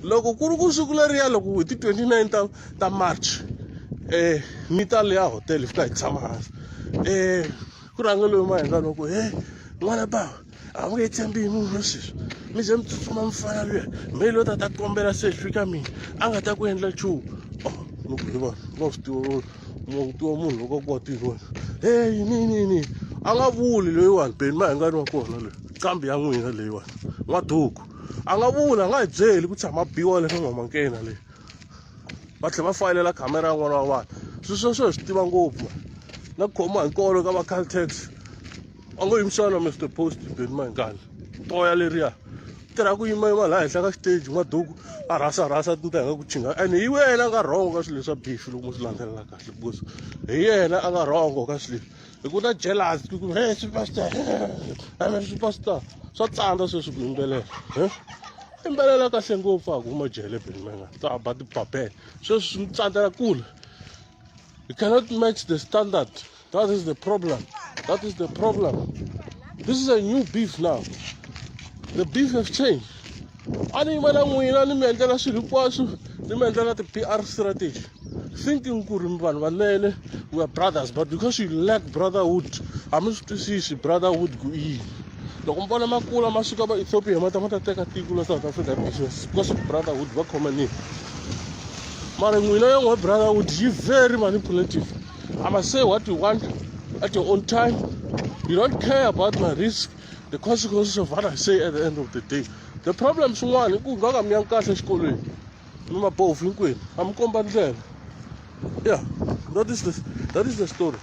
Loko ku ri ku siku leriya loko hi ti 29 ta March ni ta leya hotel hi fika hi tshama hansi ku rhange loyi Mayengani wa ku he n'wana bava a wu nge tshembi hi munhu sweswi mi ze mi tsutsuma mi fana luya me loyi ta ta kombela selfie ka mina a nga ta ku endla nchumu. Oh, ni ku hi vona va swi tiva mu tiva munhu loko a kwatile wena hey yini yini yini a nga vuli loyiwani Benny Mayengani wa kona loyi nqambi ya n'wina leyiwani n'waduku a nga vuli a nga hi byeli ku tshama biwa le ka n'wamankena leyi va tlhela va fayelela khamera ya n'wana wa vanhu. Swilo sweswo hi swi tiva ngopfu na ku khomiwa hi nkolo ka va Caltex a ngo yimisana Mr Post Benny Mayengani toya leriya tirha ku yimayima laha henhla ka xiteji n'waduku a rhasa rhasa tintangha ku chinga and hi yena a nga wrong ka swilo leswa beef loko mo swi landzelela kahle because hi yena a nga wrong ka swilo leswi hi ku na jealous ku hey superstar I'm a superstar. Swa tsandza sweswi ku yimbelela he yimbelela kahle ngopfu a ku huma jele Benny Mayengani ta ba tibabele sweswi swi n'wi tsandzela kule. You cannot match the standard. That is the problem. That is the problem. This is a new beef now. The beef has changed. A ni yima na n'wina ni mi endlela swilo hinkwaswo ni mi endlela ti-PR strategy thinking ku ri mi vanhu vanene, we are brothers, but because you lack brotherhood, a mi swi twisisi brotherhood ku i yini. Loko mi vona makula ma suka va Ethiopia ma ta ma ta teka tiko la South Africa hi business because of brotherhood va khomanile mara n'wina ya n'we brotherhood yi very manipulative. I must say what you want at your own time. You don't care about my risk, the consequences of what I say at the end of the day. The problem swin'wana i ku nga ka mi yangi kahle exikolweni mi mabofu hinkwenu a mi komba ndlela. Yeah, that is the story.